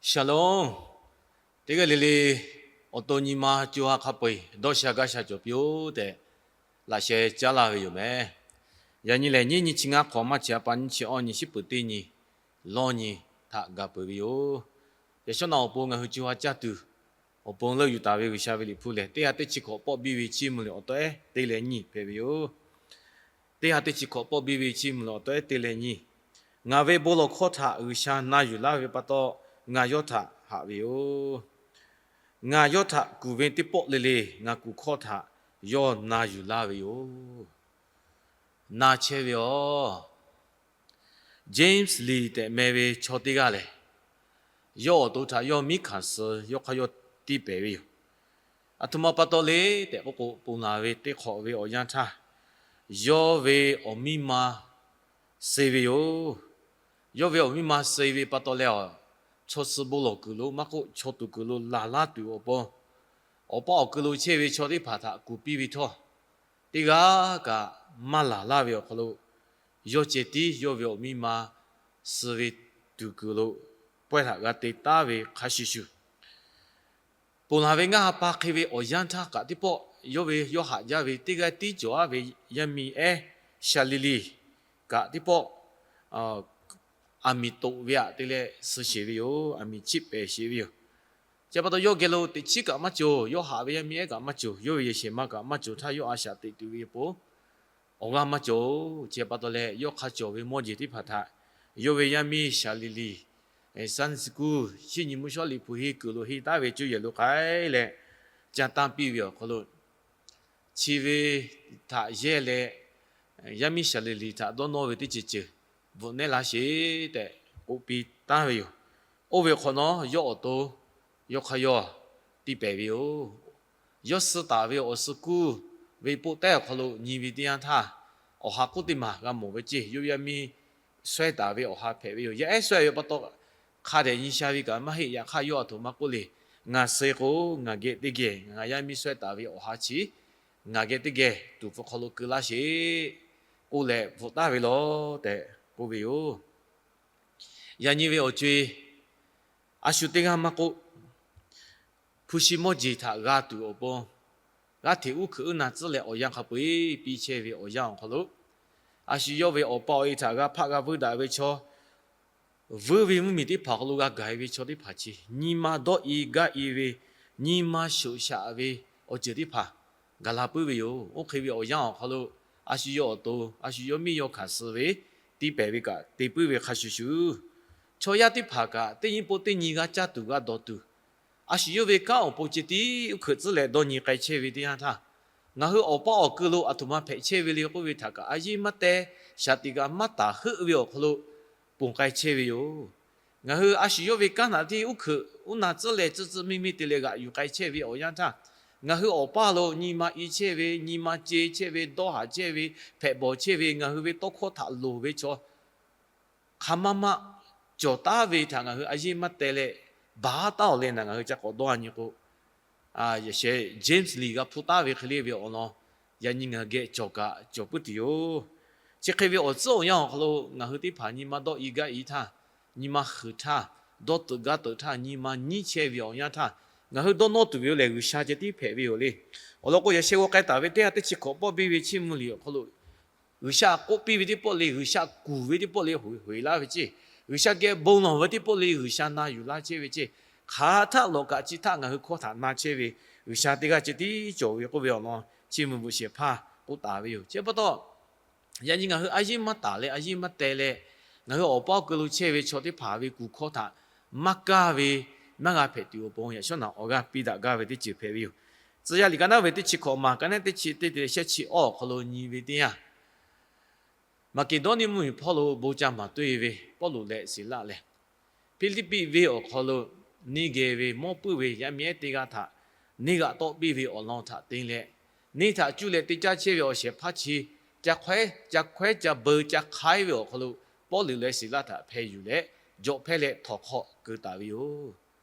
Shalom. Teˇ g'aˇ le le, awˬ to nyi ma co ha hk'a peu-eˬ dawˇ sha gaˇ sha cawˬ piˇ-oˆ tehꞈ laꞈ sheh caˉ laˇ ve yoˬ meh. Yaꞈ nyi lehˬ, nyiˇ nyi chi ngaˇ hk'awꞈ maˇ chi a pa nyiˇ chi awˇ nyi shiˉ peuˍ teˇ nyi lawˇ nyi htaꞈ gaˬ peuˬ ve yoˬ. Yaꞈ shawˉ naꞈ awˬ pon ngaˬ hui co ha caˇ tuˬ awˬ pon leuˆ yuˬ taˍ ve G'uiˬsha ve liꞈ hpu lehˬ, teˇ ha teˇ chi hkawꞈ pawˆ biˇ ve Chiˇ mvuh liꞈ awˬ taw ehˉ teˇ leh nyi hpehꞈ ve yoˬ. Teˇ ha teˇ chi hkawꞈ pawˆ biˇ ve Chiˇ mvuh liꞈ awˬ taw ehˉ teˇ leh nyi. Ngaˬ ve bon lawˬ hkawˇ htaꞈ G'uiˬsha na yuˬ laˇ ve pa taw, ngaˬ yawˇ htaꞈ haꞈ ve yoˬ. Ngaˬ yawˇ htaꞈ kuˬ ve teˇ pawˆ le le, ngaˬ kuˬ hkawˇ htaꞈ yawˇ na yuˬ laˇ ve yoˬ. Na chehˇ ve yoˬ. James Lee tehꞈ meh ve chaw teˇ g'aˇ lehˬ, yawˇ awˬ to htaꞈ yawˇ miˉ hkanˍ suh yawˇ hk'aˇ yawˇ tiˇ pehˍ ve yoˬ. Aˬ htoꞈ ma pa taw le tehꞈ k'oˆ k'o, ponˬ laˬ ve teˇ hk'awꞈ ve awˬ yanˇ htaˇ, yawˇ ve awˬ miˇ ma suh ve yoˬ. Yawˇ ve awˬ miˇ ma suh ve pa taw leh, chaw suh bon lawˬ kuiˬ lo maˇ k'oˆ, chaw tuˬ kuiˬ lo laˬ laˇ tuˬ awˬ pon, awˬ paˇ awˬ keu lo chehˇ ve chaw teˇ hpaˍ htaꞈ kuˬ piˇ ve htawˇ, teˇ g'aˇ kaꞈ maˇ laˬ laˇ ve awˬ hk'aw lo, yawˇ ceh tiˉ yawˇ ve awˬ miˇ ma suh ve tuˬ kuiˬ lo pawehˇ htaꞈ g'a te taˉ ve hk'a shuˍ shuˍ, ponˬ laˬ ve ngaˇ ha pa hk'e ve awˬ yanˇ htaˇ kaꞈ teˇ pawˆ yawˇ ve yawˇ haꞈ jaˇ ve teˇ g'aˇ tiˉ cawˬ aˉ ve yaˇ miˇ ehˉ Shaˍliˍliˍ kaꞈ teˇ pawˆ aˬ miˍ toꞈ ve aꞈ te leh suh sheˍ ve yoˬ. Aˬ miˍ chiˆ pehˍ sheˍ ve yoˬ. Chi pa taw yawˇ geh lo teꞈ chiˉ kaꞈ maˇ cawˬ, yawˇ haꞈ ve yaˇ miˇ ehˉ kaꞈ maˇ cawˬ, yawˇ ve yehˬ shehˍ ma kaꞈ maˇ cawˬ htaˇ yawˇ a shaꞈ teꞈ tuˬ ve awˬ pon awˬ g'aˇ maˇ cawˬ. Chi pa taw leh yawˇ hk'a cawˬ ve mawˇ jeˬ teˇ hpaˍ htaꞈ yawˇ ve yaˇ miˇ Shaˍliˍliˍ Sunday school, chiˇ nyi mvuhˇ shawˉ liꞈ hpu henˇ kuiˬ lo henˇ taˉ ve cuˇ yehˬ lo k'ai leh ca tanˇ piˇ ve awˬ hk'aw lo, chi ve htaꞈ yehˇ leh yaˇ miˇ Shaˍliˍliˍ htaꞈ dawˇ nawˇ ve teˇ ceuˬ ceuˬ bvuhꞈ nehˉ laˇ sheˍ tehꞈ k'oˆ piˇ taˉ ve yoˬ. Oˇ ve hk'awꞈ nawˉ yawˇ awˬ to yawˇ hk'aˇ yawˇ tiˇ pehˍ ve yoˬ. Yawˇ suh taˍ ve awˬ suh kuˇ ve poˆ tehˉ awˬ hk'aw lo nyi ve teˇ yanˇ htaˇ, awˬ ha k'oˆ teˇ maˬ g'a mawˬ ve ceˇ, yawˇ ve yaˇ miˇ shawehˇ taˍ ve awˬ ha hpehꞈ ve yoˬ. Yaˇ ehˉ shawehˇ ve pa taw, hk'a dehꞈ nyi sha ve kaꞈ maˇ heˆ. Yaꞈ hk'aˇ yawˇ aˬ htoꞈ ma k'oˆ le, ngaˬ suh k'o, ngaˬ geh teˇ geh ngaˬ yaˇ miˇ shawehˇ taˍ ve awˬ ha chi ngaˬ geh teˇ geh tuˍ hpfuh hk'aw lo keu laˇ sheˍ k'oˆ leh bvuhꞈ taˍ ve yoˬ tehꞈ k'oˆ ve yoˬ. Yaꞈ nyi ve awˬ co-e, a shu teˇ g'aˇ maˇ k'oˆ, hpu shi mawˇ jeˬ htaꞈ g'a tuˬ awˬ pon g'aˇ hteꞈ uˉ hkeuꞈ uˉ na tcuhˉ leh awˬ yanˇ hk'a peu-eˬ piˇ chehˇ ve awˬ yanˇ awˬ hk'aw lo, a shu yawˇ ve awˬ pa awˬ e htaꞈ g'a hpaˆ g'a vuiˇ daꞈ ve chaw, vuiˇ ve mvuhˇmiˬ teˇ hpaˍ awˬ hk'aw lo g'a gaˬ-e ve chaw teˇ hpaˍ chi nyi ma dawˇ-i gaˇ-i ve, nyi ma shoꞈ shaꞈ ve awˬ ceuˬ teˇ hpaˍ gaˬ la puiˉ ve yoˬ. Oˇ hk'e ve awˬ yanˇ awˬ hk'aw lo, a shu yawˇ awˬ to, a shu yawˇ miˇ yawˇ hkanˍ suh ve tiˇ pehˍ ve kaꞈ te puiˉ ve hk'a shuˍ shuˍ, chaw yaˇ teˇ hpaˍ kaꞈ teˇ nyi po teˇ nyi g'a caˇ tuˬ g'a dawˬ tuˬ, a shu yawˇ ve kanˉ awˬ pon ceh tiˉ uˉ hkeuꞈ tcuhˉ leh dawˇ nyi k'ai chehˇ ve teˇ yanˇ htaˇ, ngaˬ hui awˬ paˇ awˬ keu lo aˬ htoꞈ ma hpehꞈ chehˇ ve le k'oˆ ve htaꞈ kaꞈ a yeˇ maˇ teh, shaˍ tiꞈ kaꞈ maˇ taˍ heuˆ ve awˬ hk'aw lo ponˬ k'ai chehˇ ve yoˬ. Ngaˬ hui a shu yawˇ ve kanˉ htaꞈ tiˉ uˉ hkeuꞈ uˉ na tcuhˉ leh tcuhˇ tcuhˇ miˇ miˇ te leh g'aꞈ yuˬ k'ai chehˇ ve awˬ yanˇ htaˇ, ngaˬ hui awˬ paˇ lo nyi ma i chehˇ ve, nyi ma ce chehˇ ve, dawˇ haˍ chehˇ ve, hpehꞈ bawˬ chehˇ ve, ngaˬ hui ve tawˇ hkawˇ htaꞈ loˍ ve chaw hk'a maˇ maˆ cawˬ taˉ ve htaꞈ ngaˬ hui a yeˇ maˇ teh leh, baˬ taˉ-oˬ leh naˬ ngaˬ hui ca k'awꞈ dawˇ-a nyi k'o, yaꞈ sheh James Lee g'a hpuˇ taˉ ve hk'e le ve awˬ lawn, yaꞈ nyi ngaˬ hui geh cawˬ kaꞈ cawˬ puiˉ tuˬ yoˬ. Chi hk'e ve awˬ tcuhˉ awˬ yanˇ awˬ hk'aw lo ngaˬ hui teˇ hpaˍ nyi ma dawˇ-i gaˇ-i htaˇ, nyi ma huiˍ htaˇ, dawˇ teuꞈ gaˇ teuꞈ htaˇ, nyi ma nyiˉ chehˇ ve awˬ yanˇ htaˇ, ngaˬ hui dawˇ nawˇ tuˬ ve yoˬ lehˬ, G'uiˬsha ceh tiˉ hpehꞈ ve yoˬ le. Awˬ lawn k'o, yaꞈ sheh g'aw k'ai taˍ ve teˇ ha teˇ chi hkawꞈ pawˆ biˇ ve Chiˇ mvuh liꞈ awˬ hk'aw lo, G'uiˬsha k'oˆ piˇ ve teˇ pawˆ le, G'uiˬsha kuˬ ve teˇ pawˆ le, hoꞈ e laˇ ve ceˇ. G'uiˬsha geh bon lawˬ ve teˇ pawˆ le, G'uiˬsha na yuˬ laˇ chehˇ ve ceˇ. Hk'aˬ htaˆ lawꞈ kaꞈ chi htaˇ ngaˬ hui hkawˇ htaꞈ na chehˇ ve G'uiˬsha teˇ g'aˇ ceh tiˉ cawˬ ve k'oˆ ve awˬ lawn, Chiˇ mvuh bvuhꞈ shehˍ hpaˇ k'oˆ taˍ ve yoˬ. Chi pa taw, yaꞈ nyi ngaˬ hui a yeˇ maˇ taˍ leh a yeˇ maˇ teh leh, ngaˬ hui awˬ paˇ awˬ keu lo chehˇ ve chaw teˇ hpaˍ ve kuˬ hkawˇ htaꞈ maˇ kaˇ ve, maˇ g'a hpehꞈ tuˬ awˬ pon yaꞈ shawˉ naˬ awˬ g'aˇ piˇ daꞈ gaˇ ve teˇ ceuˬ hpehꞈ ve yoˬ. Tcuh yaˇ liꞈ ka naˉ ve teˇ chi hkawꞈ maˬ ka naˉ teˇ chi teˇ te shehˆ chi awˇ awˬ hk'aw lo nyi ve teˇ yanˇ, Maˍkeˍdawˇniˆ mvuhˇmiˬ hpawˇ lo bon ca maˍ tuiˇ ve Pawˇluꞈ leh Siˍlaˆ lehˬ, Hpiˇliˇpiˆ venˇ awˬ hk'aw lo neˇ geh ve mawˇ puiˉ ve yaˇ miˇ ehˉ teˇ g'aˇ htaꞈ neˇ g'aꞈ tawˆ piˇ ve awˬ lawn htaꞈ te leh, neˇ htaꞈ cuˇ leh te caˇ chehˇ ve awˬ shehˍ hpaˇ chi ca hkawehˉ ca hkawehˉ ca beu ca hk'aiˉ ve awˬ hk'aw lo Pawˇluꞈ leh Siˍlaˆ htaꞈ hpeh yuˬ leh, jawꞈ hpehˇ leh htawnˍ hk'aw keu taˍ ve yoˬ.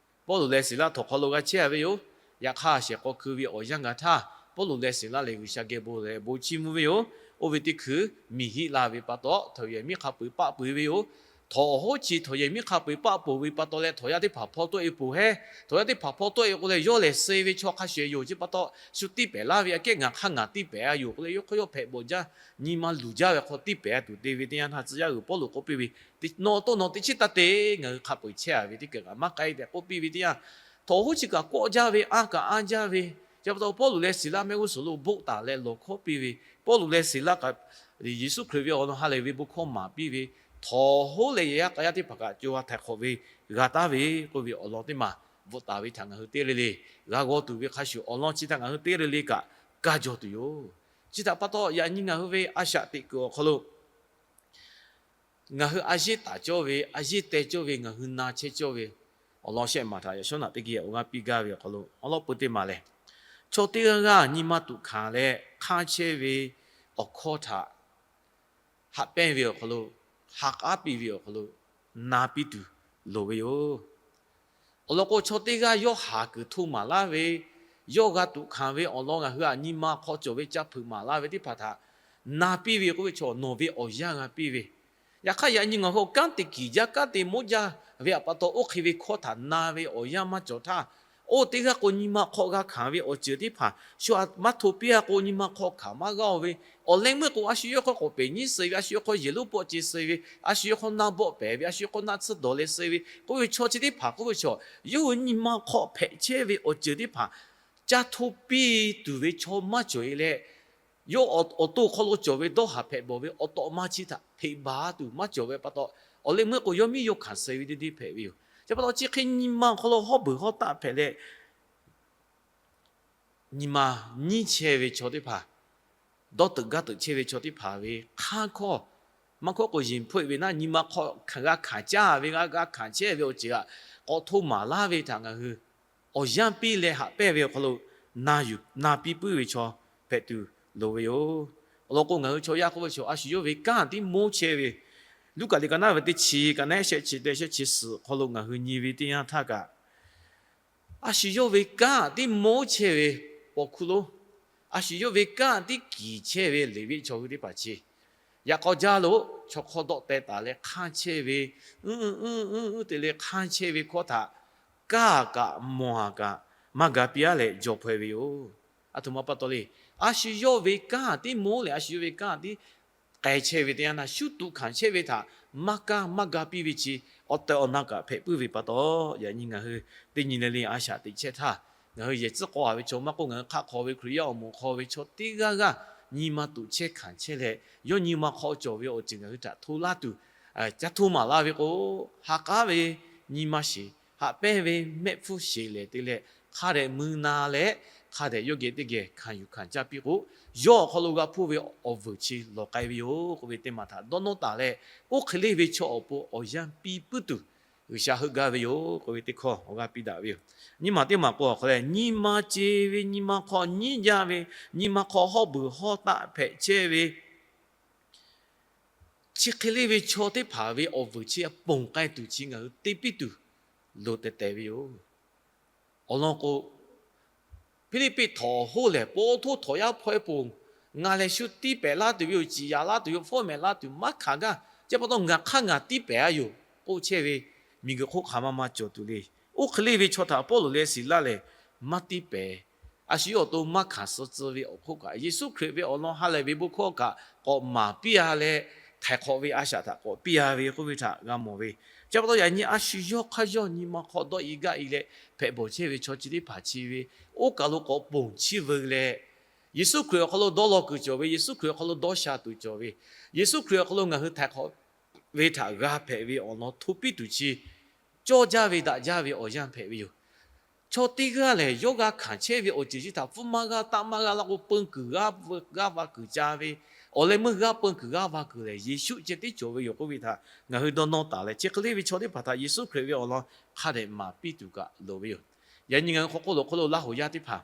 Pawˇluꞈ leh Siˍlaˆ htawnˍ hk'aw lo g'a chehˇ ve yoˬ. Yaꞈ hk'aˇ, shehˍ k'aw hkui ve awˬ yanˇ gaˬ htaˇ, Pawˇluꞈ leh Siˍlaˆ lehˬ G'uiˬsha geh bon leh bon chiˇ mvuh ve yoˬ. Oˇ ve teˇ hkui miˬ hiˆ la ve pa taw, htawnˍ yehˬ miˉ hk'a peu-eˬ paˆ peu-eˬ ve yoˬ. Htawnˍ hoˉ chi htawnˍ yehˬ miˉ hk'a peu-eˬ paˆ poˬ ve pa taw leh, htawnˍ yaˇ teˇ hpaˍ hpawˇ tawˆ-e poˬ hehˉ. Htawnˍ yaˇ teˇ hpaˍ hpawˇ tawˆ-e k'o leh, yawˇ lehˬ suh ve chaw hk'a shuˍ yoˬ. Chi pa taw shu tiˇ pehˍ laˇ ve aꞈ kehˉ, ngaˬ hk'aˇ ngaˬ tiˇ pehˍ-a yoˬ k'oˆ leh, yawˇ hk'aˇ yawˇ hpehꞈ bawˬ jaˇ, nyi ma luˬ jaˇ ve hk'aw tiˇ pehˍ-a tuˬ te ve teˇ yanˇ htaˇ, tcuh yaˇ g'uiˬ Pawˇluꞈ k'oˆ piˇ ve, Nawˬ awˬ to nawˬ teꞈ chiˉ taˇ te, ngaˬ hui hk'a peu-eˬ chehˇ-a ve teˇ kaˬ kaꞈ maˇ k'ai tehꞈ k'oˆ piˇ ve teˇ yanˇ, htawnˍ hoˉ chi kaꞈ kawˆ jaˇ ve, anˇ kaꞈ anˇ jaˇ ve, chi pa taw Pawˇluꞈ leh Siˍlaˆ mehˆ g'uˇ suhˍ lo bvuhˆ taˍ leh lawˬ hkawˉ piˇ ve, Pawˇluꞈ leh Siˍlaˆ kaꞈ Yeˍsuˆ Hkriꞈ ve awˬ lawn ha lehˬ ve bon hkawˇ maˍ piˇ ve, htawnˍ hoˉ leh yaˇ k'a yaˇ teˇ hpaˍ kaꞈ co ha htaiˍ hk'awꞈ ve g'a taˍ ve k'oˆ ve awˬ lawn teˇ maˬ bvuhꞈ taˍ ve htaꞈ ngaˬ hui teˇ g'aˇ le le g'a g'aw tuˬ ve hk'a shuˍ, awˬ lawn chi htaꞈ ngaˬ hui teˇ g'aˇ le le kaꞈ kaˇ jaw tuˬ yoˬ. Chi htaꞈ pa taw, yaꞈ nyi ngaˬ hui ve a shaꞈ teꞈ kuiˬ awˬ hk'aw lo ngaˬ hui a yeˇ taˍ cawˇ ve, a yeˇ teh cawˇ ve, ngaˬ hui na chehˇ cawˇ ve awˬ lawn shehˆ maˬ htaꞈ yaꞈ shawˉ naꞈ teˇ geh awˬ g'aˇ piˇ gaˇ ve awˬ hk'aw lo awˉ lawˉ peu teˇ maˬ lehˬ, chaw teˇ g'aˇ g'aˇ nyi ma tuꞈ hkanˍ leh hk'anˇ chehˇ ve awˬ hkawˇ htaꞈ haꞈ pehnˇ ve awˬ hk'aw lo, ha k'aˉ piˇ ve awˬ hk'aw lo na piˇ tuˬ loˍ ve yoˬ. Awˬ lawn k'o, chaw teˇ g'aˇ yawˇ haˍ kuiˬ hto maˍ laˇ ve, yawˇ g'a tuꞈ hkanˍ ve awˬ lawn ngaˬ hui htaꞈ nyi ma hk'aw cawˬ ve ca hpeuꞈ maˍ laˇ ve teˇ hpaˍ htaꞈ na piˇ ve k'oˆ ve chaw, nawˬ ve awˬ yanˇ g'a piˇ ve. Yaꞈ hk'aˇ, yaꞈ nyi ngaˬ hui kanˉ te kiˍ jaˇ, kanˉ te moˉ jaˇ ve pa taw, oˇ hk'e ve hkawˇ htaꞈ na ve awˬ yanˇ maˇ cawˬ htaˇ, oˇ teˇ g'aˇ k'o, nyi ma hk'aw g'a hkanˍ ve awˬ ceuˬ teˇ hpaˍ shu maˇ hto piˇ-a k'o, nyi ma hk'aw hkanˍ maˇ g'aˇ-o ve, awˬ leh meuˇ k'o, a shu yawˇ hk'aˇ k'awꞈ pehˬ nyiˉ suh ve, a shu yawˇ hk'aˇ yehˬ lonˉ pawˆ ce suh ve, a shu yawˇ hk'aˇ naˆ bawˆ pehˍ ve, a shu yawˇ hk'aˇ naˆ tsuhˇ dawˬ leh suh ve k'oˆ ve chaw chi teˇ hpaˍ k'oˆ ve chaw, yawˇ hui nyi ma hk'aw hpehꞈ chehˇ ve awˬ ceuˬ teˇ hpaˍ ca hto piˇ tuˬ ve chaw maˇ cawˬ-e leh, yawˇ awˬ to hk'aw lo cawˬ ve dawˇ haˍ hpehꞈ bawˬ ve awˬ tawꞈ ma chi htaꞈ hpeꞈ baˬ tuˬ maˇ cawˬ ve pa taw, awˬ leh meuˇ k'o, yawˇ miˇ yawˇ hkanˍ suh ve teˇ deˇ hpehꞈ ve yoˬ. Chi pa taw, chi hk'e nyi ma awˬ hk'aw lo hawˉ beuˬ hawˉ taˆ hpehꞈ leh, nyi ma nyiˉ chehˇ ve chaw teˇ hpaˍ, dawˇ teuꞈ gaˇ teuꞈ chehˇ ve chaw teˇ hpaˍ ve hk'aˇ hkawˇ, maˇ hkawˇ k'o, yeˬ hpeuˆ ve naˉ, nyi ma hk'aw g'a hkanˍ caˇ ve, g'a g'a hkanˍ chehˇ ve awˬ ceuˬ htaꞈ k'awꞈ hto maˍ laˇ ve htaꞈ ngaˬ hui awˬ yanˇ piˇ leh haꞈ pehnˇ ve awˬ hk'aw lo na yuˬ na piˇ puiˉ ve chaw hpehꞈ tuˬ loˍ ve yoˬ. Awˬ lawn k'o, ngaˬ hui chaw yaˇ k'oˆ ve chaw, a shu yawˇ ve kanˉ tiˉ moˉ chehˇ ve, Luˉkaꞈ liꞈ ka naˉ ve teˇ chi ka naˉ shehˆ chi te shehˆ chi suhˍ hk'aw lo ngaˬ hui nyi ve teˇ yanˇ htaˇ kaꞈ, a shu yawˇ ve kanˉ tiˉ moˉ chehˇ ve paw hkuˇ lonˉ, a shu yawˇ ve kanˉ tiˉ kiˍ chehˇ ve Leˍviˆ chaw hui teˇ hpaˍ chi, yaꞈ k'aw jaˇ lo chaw hk'awˇ dawˆ teh taˍ leh hk'anˇ chehˇ ve, uˉ uˉ uˉ uˉ te leh hk'anˇ chehˇ ve hkawˇ htaꞈ kaˇ kaꞈ mawˬ kaꞈ maˇ ga piˇ-a leh jaw hpaweh ve yoˬ. Aˬ htoꞈ ma pa taw le. A shu yawˇ ve kanˉ tiˉ moˉ leh a shu yawˇ ve kanˉ tiˉ k'ai chehˇ ve teˇ yanˇ htaˇ, shu tuꞈ hkanˍ chehˇ ve htaꞈ maˇ kaˇ maˇ ga piˇ ve chi awˬ tehˬ awˬ na kaꞈ hpehꞈ puiˉ ve pa taw, yaꞈ nyi ngaˬ hui teˇ nyi le le a shaꞈ teꞈ chehˇ htaˇ, ngaˬ hui yehˬ tcuhˉ k'aw-a ve chaw maˇ k'oˆ, ngaˬ hui hk'aˆ hk'aw ve Hkriꞈ yaˇ awˬ moˍ hk'aw ve chaw teˇ g'aˇ g'aˇ nyi ma tuꞈ chehˇ hkanˍ chehˇ leh, yawˇ nyi ma hk'aw cawˬ ve awˬ ceuˬ ngaˬ hui htaꞈ hto laˇ tuˬ, ca hto maˍ laˇ ve k'o, ha k'aˉ ve nyi ma sheˍ, haꞈ pehnˇ ve mehˆ hpfuhˇ sheˍ lehˬ te leh, hk'a dehꞈ mui na leh, hk'a dehꞈ yawˇ geh teˇ geh hkanˍ yuˬ hkanˍ caˇ piˇ k'o, yawˇ awˬ hk'aw lo g'a hpuˇ ve awˬ vuiˬ chi lawˬ k'ai ve yoˬ k'oˆ ve teˇ maˬ htaꞈ dawˇ nawˇ taˍ leh, oˇ hk'e le ve chaw awˬ pon awˬ yanˇ piˇ puiˉ tuˬ G'uiˬsha heuˆ gaˇ ve yoˬ k'oˆ ve teˇ hkawˇ awˬ g'aˇ piˇ daꞈ ve yoˬ. Nyiˇ maˬ teˇ maˬ k'o, awˬ hk'aw leh nyi ma ce ve, nyi ma hk'aw nyiˉ jaˇ ve, nyi ma hk'aw hawˉ beuˬ hawˉ taˆ hpehꞈ chehˇ ve, chi hk'e le ve chaw teˇ hpaˍ ve awˬ vuiˬ chi ponˬ k'ai tuˬ chi ngaˬ hui te piˇ tuˬ loˍ tehˬ tehˬ ve yoˬ. Awˬ lawn k'o, Hpiˇliˇpiˆ htawnˍ hoˉ lehˬ, po htoˇ htawnˍ yaˇ hpaweh ponˬ, ngaˬ lehˬ shu tiˇ pehˍ laˇ tuˬ ve yoˬ, ciˍ yaꞈ laˇ tuˬ yoˬ, fawˉ mehˍ laˇ tuˬ maˇ hkanˍ gaˇ. Chi pa taw ngaˬ hk'aˇ ngaˬ tiˇ pehˍ-a yoˬ k'oˆ chehˇ ve miˬguiˬ hk'oˆ hk'aˬ ma ma cawˬ tuˬ le. Oˇ hk'e le ve chaw htaꞈ Pawˇluꞈ leh Siˍlaˆ lehˬ maˇ tiˇ pehˍ. A shu yawˇ awˬ to maˇ hkanˍ suh tcuh ve awˬ hk'oˆ kaꞈ, Yeˍsuˆ Hkriꞈ ve awˬ lawn ha lehˬ ve bon hkawˇ kaꞈ k'awꞈ maˍ piˇ-a leh, htaiˍ hk'awꞈ ve a shaꞈ htaꞈ k'awꞈ piˇ-a ve k'oˆ ve htaꞈ g'a mawˬ ve. Chi pa taw yaꞈ nyi a shu yawˇ hk'aˇ yawˇ nyi ma hk'aw dawˇ-e gaˇ-e leh hpehꞈ bawˬ chehˇ ve chaw chi teˇ hpaˍ chi ve, oˇ kaˬ lo k'awꞈ ponˬ chiˇ veu leh, Yeˍsuˆ Hkriꞈ awˬ hk'aw lo dawˇ law kuiˬ cawˬ ve, Yeˍsuˆ Hkriꞈ awˬ hk'aw lo dawˇ sha tuˬ cawˬ ve, Yeˍsuˆ Hkriꞈ awˬ hk'aw lo ngaˬ hui htaiˍ hk'awꞈ ve htaꞈ g'a hpehꞈ ve awˬ lawn hto piˇ tuˬ chi cawˇ jaˇ ve daꞈ jaˇ ve awˬ yanˇ hpehꞈ ve yoˬ. Chaw teˇ g'aˇ lehˬ, yawˇ g'a hkanˍ chehˇ ve awˬ ceuˬ chi htaꞈ hpfuhˇ maˇ g'a, taˆ maˇ g'a laˇ k'o, peun kuiˬ g'a va kuiˬ ca ve, awˬ leh meuˇ g'a peun kuiˬ g'a va kuiˬ lehˬ, Yeˍsuˆ ceh tiˉ cawˬ ve yoˬ k'oˆ ve htaꞈ ngaˬ hui dawˇ nawˇ taˍ leh, chi hk'e le ve chaw teˇ hpaˍ htaꞈ Yeˍsuˆ Hkriꞈ ve awˬ lawn hk'a dehꞈ maˍ piˇ tuˬ kaꞈ loˍ ve yoˬ. Yaꞈ nyi ngaˬ hui hk'aw hk'oˆ lo hk'oˆ lo Laˇ huˍ yaˇ teˇ hpaˍ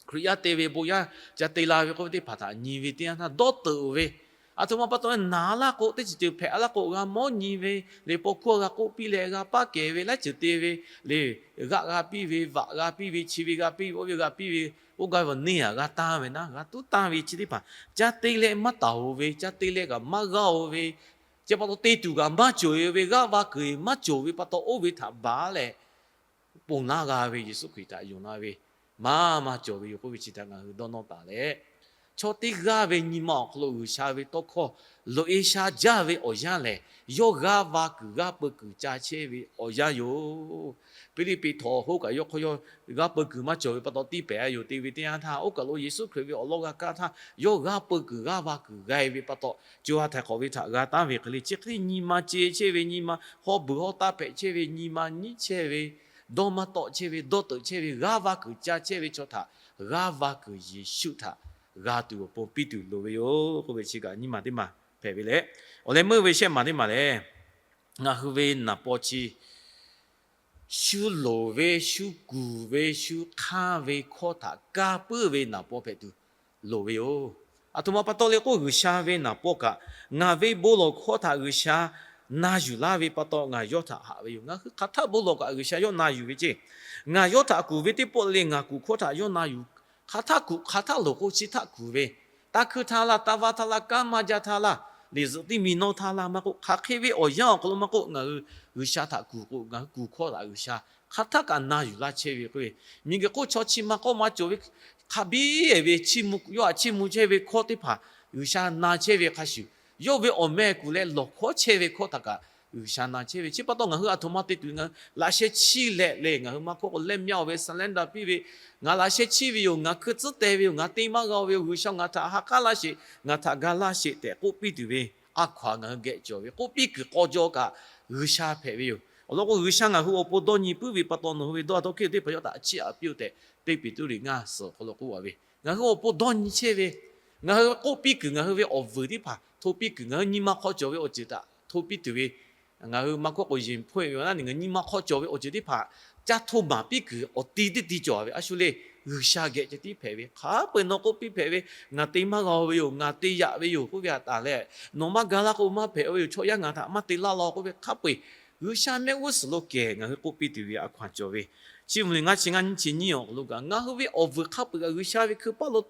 Hkriꞈ yaˇ te ve bon yaˇ ca te la ve k'oˆ ve teˇ hpaˍ htaꞈ nyi ve teˇ yanˇ htaˇ dawˇ teuꞈ-oˬ ve, aˬ htoꞈ ma pa taw naˍ laˇ k'o, teˇ ceuˬ ceuˬ hpehꞈ laˇ k'o, g'a mawˉ nyi ve le, paw hkuˇ g'a k'oˆ piˇ leh g'a paˉ kehˬ ve, laiˉ ceuˬ te ve le, g'aˆ g'a piˇ ve, vaꞈ g'a piˇ ve, chi ve g'a piˇ ve, oˇ ve g'a piˇ ve, oˇ gaˇ ve neˇ aꞈ g'a tanˇ ve naˉ, g'a tuˉ tanˇ ve chi teˇ hpaˍ ca te leh maˇ taˍ-oˬ ve, ca te leh kaꞈ maˇ g'aˇ-oˬ ve, Chi pa taw te tuˬ kaꞈ maˇ cawˬ ve, g'aˇ va kuiˬ maˇ cawˬ ve pa taw, oˇ ve htaꞈ baˬ leh ponˬ laˇ g'a ve Yeˍsuˆ Hkriꞈ htaꞈ yonˍ la ve maˇ maˇ cawˬ ve yoˬ k'oˆ ve chi htaꞈ ngaˬ hui dawˇ nawˇ taˍ leh, chaw teˇ g'aˇ ve nyi ma awˬ hk'aw lo G'uiˬsha ve tawˇ hkawˇ loꞈ-e sha jaˇ ve awˬ yanˇ lehˬ, yawˇ g'aˇ va kuiˬ g'aˇ peu kuiˬ ca chehˇ ve awˬ yanˇ yoˬ. Hpiˇliˇpiˆ htaw hoˉ kaꞈ yawˇ hk'aw yawˇ g'aˇ peu kuiˬ maˇ cawˬ ve pa taw tiˇ pehˍ a yoˬ te ve teˇ yanˇ htaˇ, oˇ kaˬ lo Yeˍsuˆ Hkriꞈ ve awˬ lawn g'a kaˇ htaˇ, yawˇ g'aˇ peu kuiˬ g'aˇ va kuiˬ g'a-e ve pa taw, co ha htaiˍ hk'awꞈ ve htaꞈ g'a taˉ ve hk'e le, chi hk'e le nyi ma ce chehˇ ve, nyi ma hawˉ beuˬ hawˉ taˇ hpehꞈ chehˇ ve, nyi ma nyiˉ chehˇ ve, dawˇ maˇ tawˆ chehˇ ve, dawˇ teuꞈ chehˇ ve, g'aˇ va kuiˬ ca chehˇ ve chaw htaꞈ g'aˇ va kuiˬ Yeˍsuˆ htaꞈ g'a tuˬ awˬ pon piˇ tuˬ loˍ ve yoˬ k'oˆ ve chi kaꞈ nyiˇ maˬ teˇ maˬ hpehꞈ ve leh, awˬ leh meuˇ ve shehˆ maˬ teˇ maˬ lehˬ, ngaˬ hui ve naˍ paw chi shu loˍ ve, shu kuˬ ve, shu hk'anˇ ve hkawˇ htaꞈ kaˇ puiˉ ve naˍ paw hpehꞈ tuˬ loˍ ve yoˬ. Aˬ htoꞈ ma pa taw le k'oˆ, G'uiˬsha ve naˍ paw kaꞈ ngaˬ ve bon lawˬ hkawˇ htaꞈ G'uiˬsha na yuˬ laˇ ve pa taw ngaˬ yawˇ htaꞈ haꞈ ve yoˬ. Ngaˬ hui hk'aˬ htaˆ bon lawˬ kaꞈ G'uiˬsha yawˇ na yuˬ ve ceˇ. Ngaˬ yawˇ htaꞈ kuˬ ve teˇ pawˆ le ngaˬ kuˬ hkawˇ htaꞈ yawˇ na yuˬ. Hk'aˬ htaˆ kuˬ hk'aˬ htaˆ loˍ k'o chi htaˆ kuˬ ve, taˇ hkuiˇ htaˇ laˇ, taˇ vaˇ htaˇ laˇ, kanˉ maˇ jaˇ htaˇ laˇ, liꞈ zuhꞈ tiˉ mi nawˇ htaˇ laˇ maˇ k'oˆ, hk'aˬ hk'e ve awˬ yanˇ awˬ hk'aw lo maˇ k'oˆ, ngaˬ hui G'uiˬsha htaꞈ kuˬ k'o, ngaˬ hui kuˬ hkawˇ htaꞈ G'uiˬsha hk'aˬ htaˆ kaꞈ na yuˬ laˇ chehˇ ve k'oˆ ve, miˬguiˬ hk'oˆ chaw chi ma k'awˇ ma cawˬ ve hk'a biˉ ve, yawˇ htaꞈ chiˇ mvuh chehˇ ve hkawˇ teˇ hpaˍ G'uiˬsha na chehˇ ve hk'a shuˍ, yawˇ ve awˬ meh kuˬ leh lawˬ hkawˉ chehˇ ve hkawˇ htaꞈ kaꞈ G'uiˬsha na chehˇ ve. Chi pa taw ngaˬ hui aˬ htoꞈ ma te tuˬ, ngaˬ hui laꞈ sheh chiˇ leh le, ngaˬ hui maˇ hkawˇ k'o leh myaˇ ve surrender piˇ ve, ngaˬ laꞈ sheh chiˇ ve yoˬ, ngaˬ hkui tcuhˉ teh ve yoˬ, ngaˬ te maˇ g'a ve yoˬ, G'uiˬsha ngaˬ htaꞈ ha k'aˉ laˇ sheˍ, ngaˬ htaꞈ ga laˇ sheˍ tehꞈ k'oˆ piˇ tuˬ ve a hkaw-anˬ ngaˬ hui geh cawˬ ve, k'oˆ piˇ kuiˬ k'aw jaw kaꞈ G'uiˬsha hpehꞈ ve yoˬ. Awˬ lawn k'o, G'uiˬsha ngaˬ hui awˬ pon dawˇ nyi puiˉ ve pa taw, nawˬ hui ve dawˇ dawˇ hkiˆ teˇ hpaˍ yawˇ htaꞈ chiˇ aꞈ piˇ-oˆ tehꞈ, teˇ Peˍtruˆ ngaˇ suhˍ awˬ hk'aw lo k'oˆ a ve, ngaˬ hui awˬ pon dawˇ nyi chehˇ ve, ngaˬ hui k'oˆ piˇ kuiˬ, ngaˬ hui ve awˬ vuiˬ teˇ hpaˍ hto piˇ kuiˬ, ngaˬ hui nyi ma hk'aw cawˬ ve awˬ ceuˬ htaꞈ hto piˇ tuˬ ve, ngaˬ hui maˇ hkawˇ k'o, yehˬ hpawehˇ ve awˬ naˉ ni ngaˬ nyi ma hk'aw cawˬ ve awˬ ceuˬ teˇ hpaˍ caˇ hto maˍ piˇ kuiˬ awˬ ti teˇ ti cawˬ ve a shu le. G'uiˬsha geh ceh tiˉ hpehꞈ ve, hk'a peu-eˬ nawˬ k'oˆ piˇ hpehꞈ ve, ngaˬ te maˇ g'a ve yoˬ, ngaˬ te yaꞈ ve yoˬ k'oˆ ve htaꞈ taˍ leh, nawˬ maˇ ga laˇ k'o maˇ hpehꞈ ve yoˬ, chaw yaˇ ngaˬ htaꞈ maˇ te laˇ law k'oˆ ve hk'a peu-eˬ, G'uiˬsha mehˆ g'uˇ suhˍ lo kehˬ ngaˬ hui k'oˆ piˇ tuˬ ve a hkaw-anˬ cawˬ ve, chi mvuhˇ miˬ ngaˇ chi ngaˇ nyiˇ chi nyiˇ awˬ hk'aw lo kaꞈ ngaˬ hui ve awˬ vuiˬ hk'a peu-eˬ kaꞈ G'uiˬsha ve hkui paˇ lo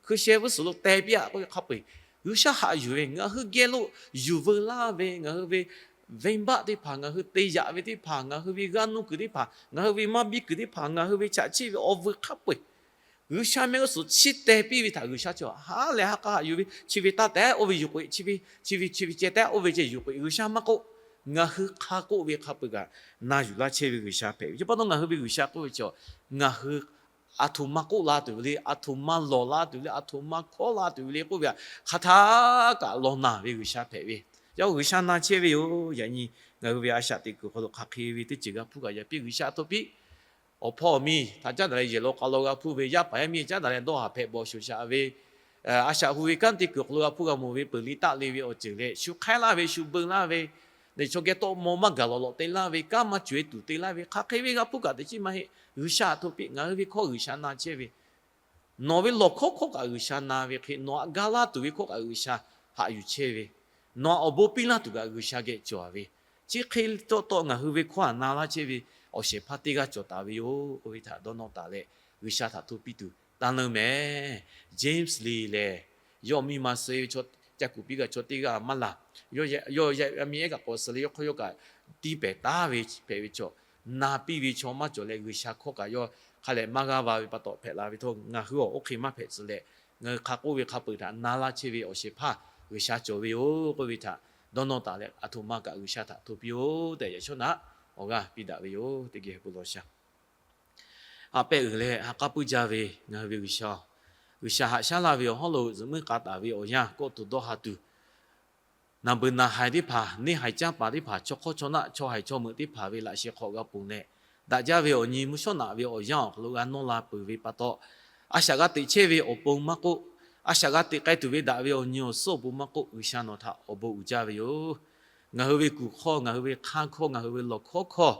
hkui sheh g'uˇ suhˍ lo teh piˇ-a k'oˆ ve hk'a peu-eˬ, G'uiˬsha haꞈ yuˬ ve, ngaˬ hui geh lo yuˬ veu laˇ ve, ngaˬ hui ve venˇbaˆ teˇ hpaˍ, ngaˬ hui te yaꞈ ve teˇ hpaˍ, ngaˬ hui ve g'aˇ nuˇ kuiˬ teˇ hpaˍ, ngaˬ hui ve maˇ biˇ kuiˬ teˇ hpaˍ, ngaˬ hui ve chaꞈ chiˆ ve awˬ vuiˬ hk'a peu-eˬ G'uiˬsha mehˆ g'uˇ suhˍ chiˇ teh piˇ ve htaꞈ G'uiˬsha chi haˉ leh haˉ k'aˉ haꞈ yuˬ ve, chi ve taˇ tehˉ oˇ ve yuˬ k'o-e, chi ve chi ve ceh tehˉ oˇ ve ceh yuˬ k'o-e, G'uiˬsha maˇ k'oˆ, ngaˬ hui hk'a k'oˆ ve hk'a peu-eˬ kaꞈ na yuˬ laˇ chehˇ ve G'uiˬsha hpehꞈ ve. Chi pa taw ngaˬ hui ve G'uiˬsha k'oˆ ve chi, ngaˬ hui aˬ htoꞈ ma k'oˆ la tuˬ ve le, aˬ htoꞈ ma lawˬ la tuˬ ve le, aˬ htoꞈ ma hkawˇ la tuˬ ve le k'oˆ ve htaꞈ hk'aˬ htaˇ kaꞈ law naˬ ve G'uiˬsha hpehꞈ ve. Yaꞈ hk'aˇ G'uiˬsha na chehˇ ve yoˬ. Yaꞈ nyi ngaˬ hui ve a shaꞈ teꞈ kuiˬ hk'aw lo hk'aˬ hk'e ve teˇ ceuˬ g'a hpuˇ kaꞈ yaꞈ piˇ G'uiˬsha htoꞈ piˇ awˬ hpawˇ awˬ miˇ htaꞈ caˉ daꞈ leh yehˬ law k'a law g'a hpuˇ ve, yaˇ paˍ yaˇ miˇ caˉ daꞈ leh dawˇ haˍ hpehꞈ bawˬ shoˍ shaꞈ ve, a shaꞈ hu ve kanˉ te kuiˬ awˬ hk'aw lo g'a hpuˇ g'a mawˬ ve peuˬ liꞈ taˆ le ve awˬ ceuˬ leh, shu hk'aiˉ laˇ ve, shu beu laˇ ve, leh chaw geh tawˆ maw maˇ gaˬ lawˬ lawꞈ te laˇ ve, kanˉ maˇ cawˬ-e tuˬ te laˇ ve, hk'aˬ hk'e ve g'a hpuˇ kaꞈ teꞈ chiˉ maˇ heˆ. G'uiˬsha htoꞈ piˇ ngaˬ hui ve hkawˇ G'uiˬsha na chehˇ ve, nawˬ ve lawˬ hkawˉ hkawˇ kaꞈ G'uiˬsha na ve hk'e, nawˬ htaꞈ ga laˇ tuˬ ve hkawˇ kaꞈ G'uiˬsha haꞈ yuˬ chehˇ ve, nawˬ htaꞈ awˬ bon piˇ laˇ tuˬ kaꞈ G'uiˬsha geh cawˬ ve, chi hk'e taw taw ngaˬ hui ve hkawˇ htaꞈ na laˇ chehˇ ve awˬ shehˍ hpaˇ teˇ g'aˇ cawˬ taˍ ve yoˬ k'oˆ ve htaꞈ dawˇ nawˇ taˍ leh, G'uiˬsha htaꞈ hto piˇ tuˬ taˇ leuˉ mehˍ. James le lehˬ, yawˇ miˇ ma suh ve chaw, ca kuˬ piˇ g'a chaw teˇ g'aˇ maˇ laˬ. Yawˇ yaˇ miˇ ehˉ kaꞈ k'awꞈ suh leh yawˇ hk'aw yawˇ kaꞈ tiˇ pehˍ taˉ ve hpehꞈ ve chaw, na piˇ ve chaw maˇ cawˬ leh G'uiˬsha hkawˇ kaꞈ yawˇ hk'a lehˬ maˇ g'aˇ va ve pa taw hpehꞈ la ve htawˇ, ngaˬ hui awˬ oˇ hk'e maˇ hpehꞈ tcuh leh, ngaˬ hui hk'a k'oˆ ve hk'a peu-eˬ htaꞈ na laˇ chehˇ ve awˬ shehˍ hpaˇ G'uiˬsha cawˬ ve yoˬ k'oˆ ve htaꞈ dawˇ nawˇ taˍ leh, aˬ htoꞈ ma kaꞈ G'uiˬsha htaꞈ hto piˇ-oˆ tehꞈ yaꞈ shawˉ naꞈ awˬ g'aˇ piˇ daꞈ ve yoˬ. Teˇ geh bon lawˬ shaˍ. A pehˇ uiˍ leh ha k'aˉ puiˇ jaˇ ve ngaˬ hui ve G'uiˬsha-oˬ, G'uiˬsha haꞈ shaˉ laˇ ve awˬ hawˉ lo zuhꞈ muiˉ k'a taˍ ve awˬ yanˇ kawˆ tuˬ dawˇ ha tuˬ, naˬ beuˬ naˬ haiˬ teˇ hpaˍ, neˇ haiˬ canˇ paˍ teˇ hpaˍ, chaw hk'awˇ chaw naˆ, chaw haiˬ chaw meuꞈ teˇ hpaˍ ve laꞈ sheh hk'aw g'a ponˬ leh, daꞈ jaˇ ve awˬ nyi mvuhˇ shawˉ naꞈ ve awˬ yanˇ awˬ hk'aw lo g'a nawˇ la peuˬ ve pa taw, a shaꞈ g'a teꞈ chehˇ ve awˬ pon maˇ k'oˆ, a shaꞈ g'a teꞈ k'ai tuˬ ve daꞈ ve awˬ nyi awˬ suhˉ awˬ pon maˇ k'oˆ, G'uiˬsha nawˬ htaꞈ awˬ bon uiˍ jaˇ ve yoˬ. Ngaˬ hui ve kuˬ hkawˇ, ngaˬ hui ve hk'aˇ hkawˇ, ngaˬ hui ve lawˬ hkawˉ hkawˇ,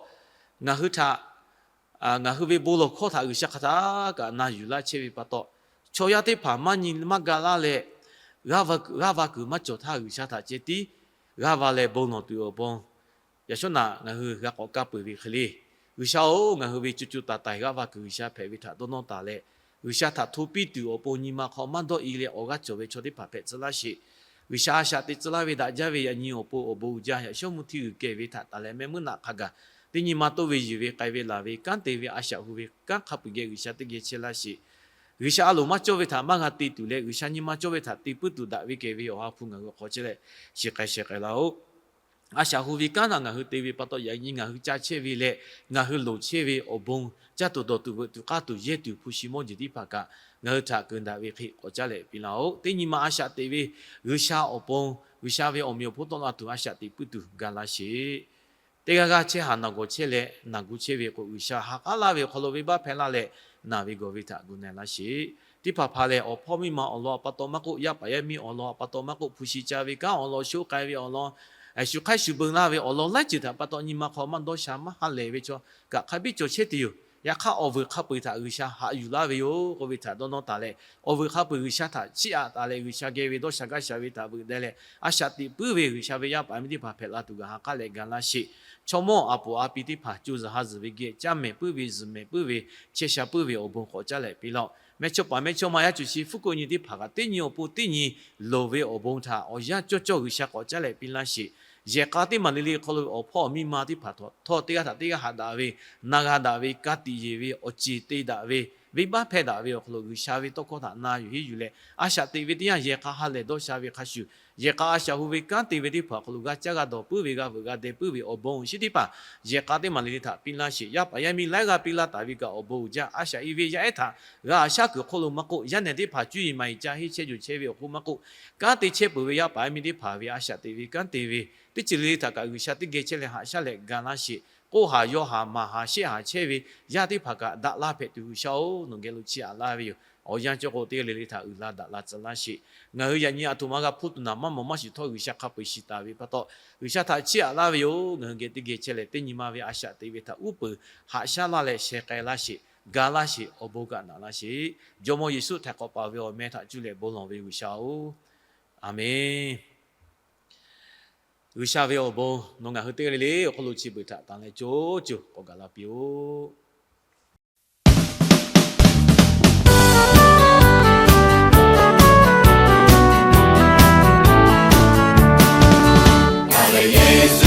ngaˬ hui htaꞈ ngaˬ hui ve bon lawˬ hkawˇ htaꞈ G'uiˬsha hk'aˬ htaˇ kaꞈ na yuˬ laˇ chehˇ ve pa taw, chaw yaˇ teˇ hpaˍ maˇ nyi maˇ ga laˇ leh, g'aˇ va kuiˬ maˇ cawˬ htaˇ G'uiˬsha htaꞈ ceh tiˉ g'aˇ va leh bon lawˬ tuˬ awˬ pon, yaꞈ shawˉ naꞈ ngaˬ hui g'a k'awꞈ kaˇ peuˬ ve hk'e le. G'uiˬsha-oˬ, ngaˬ hui ve co co taiˍ taiˍ g'aˇ va kuiˬ G'uiˬsha hpehꞈ ve htaꞈ dawˇ nawˇ taˍ leh, G'uiˬsha htaꞈ hto piˇ tuˬ awˬ pon nyi ma hk'aw maˇ dawˇ i leh awˬ g'aˇ cawˬ ve chaw teˇ hpaˍ hpehꞈ tcuh laˇ sheˍ. G'uiˬsha a shaꞈ teꞈ tcuh laˇ ve daꞈ jaˇ ve yaꞈ nyi awˬ pon awˬ bon uiˍ jaˇ. Yaꞈ shawˉ mvuhˇ htiˇ g'uiˬ kehˬ ve htaꞈ taˍ leh mehˆ muiˉ naˆ hk'a gaˬ, teˇ nyi ma toˇ ve yuˬ ve k'ai ve laˬ ve kanˉ te ve a shaꞈ hu ve kanˉ hk'a peu-eˬ geh G'uiˬsha teˇ geh chehˇ laˇ sheˍ. G'uiˬsha a loˍ maˇ cawˇ ve htaꞈ maˇ g'a te tuˬ leh, G'uiˬsha nyi ma cawˇ ve htaꞈ te puiˉ tuˬ daꞈ ve kehˬ ve Awˬ ha hpu ngaˬ hui hk'aw chehˇ leh, shiˍ k'ai sheh k'ai laˇ-oˆ. A shaꞈ hu ve kanˉ htaꞈ ngaˬ hui te ve pa taw, yaꞈ nyi ngaˬ hui ca chehˇ ve leh ngaˬ hui loˍ chehˇ ve awˬ bon, caˇ tuˬ dawˬ tuˬ veuꞈ tuˬ k'aˇ tuˬ yehˇ tuˬ hpu shi mawˇ jeˬ teˇ hpaˍ kaꞈ ngaˬ hui htaꞈ keunˍ daꞈ ve hk'e k'awꞈ caˉ leh piˇ laˇ-oˆ. Teˇ nyi ma a shaꞈ teꞈ ve G'uiˬsha awˬ pon, G'uiˬsha ve awˬ meꞈ awˬ hponˇ tawˆ la tuˬ a shaꞈ teꞈ puiˉ tuˬ ga laˇ sheˍ. Teˇ g'aˇ g'aˇ chehˇ haˍ naˬ gawˬ chehˇ leh naˬ gu chehˇ ve k'o, G'uiˬsha ha k'aˉ laˇ ve awˬ hk'aw lo venˇbaˆ hpehˇ laˇ leh, naˬ ve gawˬ ve htaꞈ gu na laˇ sheˍ. Teˇ hpaˍ hpaˍ lehˬ, awˬ hpawˇ miˇ ma awˬ lawn pa taw maˇ k'oˆ, yaˇ paˍ yaˇ miˇ awˬ lawn pa taw maˇ k'oˆ, hpu shi ca ve kanˉ awˬ lawn, shu k'ai ve awˬ lawn, shu hk'aiˉ shu beu laˇ ve awˬ lawn laiˉ ceuˬ htaꞈ pa taw nyi ma hk'aw maˇ dawˇ sha maˇ ha lehˬ ve chaw kaꞈ hk'a biˇ cawˬ chehˇ tuˬ yoˬ. Yaꞈ hk'aˇ, awˬ vuiˬ hk'a peu-eˬ htaꞈ G'uiˬsha haꞈ yuˬ laˇ ve yoˬ k'oˆ ve htaꞈ dawˇ nawˇ taˍ leh, awˬ vuiˬ hk'a peu-eˬ G'uiˬsha htaꞈ chiˇ aꞈ taˍ leh, G'uiˬsha geh ve dawˇ sha gaˇ sha ve htaꞈ veuꞈ deh leh, a shaꞈ teꞈ puiˉ ve G'uiˬsha ve yaˇ paˍ yaˇ miˇ teˇ hpaˍ hpehꞈ la tuˬ gaˬ ha k'aˉ leh ga laˇ sheˍ. Chaw mawˇ aˍ poˍ a pi teˇ hpaˍ co zuhˬ ha zuhˬ ve geh caˇ mehˍ puiˉ ve, zuhˬ mehˍ puiˉ ve, chehˇ sha puiˉ ve awˬ bon k'awꞈ caˉ leh piˇ laˇ-oˆ. Mehˇchawˇpaˍ mehˇchawˇma yaˇ cuˬ shi hpfuhˇ ko nyi teˇ hpaˍ kaꞈ teˇ nyi awˬ pon teˇ nyi loˍ ve awˬ bon htaꞈ awˬ yanˇ cawˇ cawˇ G'uiˬsha k'awꞈ caˉ leh piˇ laˇ sheˍ. Yehˬ k'a teˇ maˬ le le hk'aw lo awˬ hpawˇ awˬ miˇ ma teˇ hpaˍ htawˇ, teˇ g'aˇ htaꞈ teˇ g'aˇ haꞈ daꞈ ve, na g'a daꞈ ve, ka tiꞈ yeˬ ve, awˬ ceˬ te daꞈ ve, venˇbaˆ hpehˇ daꞈ ve awˬ hk'aw lo G'uiˬsha ve tawˇ hkawˇ htaꞈ na yuˬ henˇ yuˬ leh, a shaꞈ teꞈ ve teˇ yanˇ yehˬ k'a ha lehˬ dawˇ sha ve hk'a shuˍ, yehˬ k'a a shaꞈ hu ve kanˉ te ve teˇ hpaˍ awˬ hk'aw lo g'a caˇ g'a dawˬ puiˉ ve, g'a veuꞈ g'a deh puiˉ ve awˬ bon awˬ shinˉ teˇ hpaˍ yehˬ k'a teˇ maˬ le le htaꞈ piˇ laˇ sheˍ. Yaˇ paˍ yaˇ miˇ laiˉ g'aˇ piˇ laˇ taˍ ve kaꞈ awˬ bon uiˍ jaˇ. A shaꞈ i ve yaˇ ehˉ htaꞈ g'a a shaˉ kuiˬ hk'oˆ lo maˇ k'oˆ, yaˇ nehˬ teˇ hpaˍ cuˇ yiˍ maˍ yiˍ ca henˇ chehˇ yuˬ chehˇ ve awˬ hk'oˆ maˇ k'oˆ, kanˉ te chehˇ peuˬ ve yaˇ paˍ yaˇ miˇ teˇ hpaˍ ve a shaꞈ teꞈ ve kanˉ te ve teˇ ceuˬ le le htaꞈ kaꞈ G'uiˬsha teˇ geh chehˇ leh haꞈ shaˉ leh ga laˇ sheˍ. K'oˆ haˍ yaw haˍ maˍ haˍ shehˆ haˍ chehˇ ve yaˇ teˇ hpaˍ kaꞈ daꞈ la hpehꞈ tuˬ G'uiˬsha-oˬ, nawˬ geh lo chiˇ aꞈ laˇ ve yoˬ. Awˬ yanˇ cawˇ k'o teˇ g'aˇ le le htaꞈ uiˍ la daꞈ la tcuh laˇ sheˍ. Ngaˬ hui yaꞈ nyi a htoꞈ ma g'a hpuˇ tuˬ naˍ maˇ mawˬ maˇ shiˍ htawˇ, G'uiˬsha hk'a peu-eˬ shiˍ taˍ ve pa taw, G'uiˬsha htaꞈ chiˇ aꞈ laˇ ve yoˬ. Ngaˬ hui geh teˇ geh chehˇ leh teˇ nyi ma ve a shaꞈ teꞈ ve htaꞈ uˉ peunˍ haꞈ shaˉ laˇ leh sheh k'ai laˇ sheˍ, ga laˇ sheˍ, awˬ bon kaꞈ naꞈ laˇ sheˍ. Jawˇmawˇ Yeˍsuˆ htaiˍ hk'awꞈ paˍ ve awˬ meh htaꞈ cuˇ leh bon lawˬ ve G'uiˬsha-oˬ, Aˍmenˇ. G'uiˬsha ve awˬ bon nawˬ ngaˬ hui teˇ g'aˇ le le awˬ hk'aw lo chi beuꞈ htaꞈ tanˬ leh co co k'awꞈ gaˬ la piˇ-oˆ. Yeˍsuˆ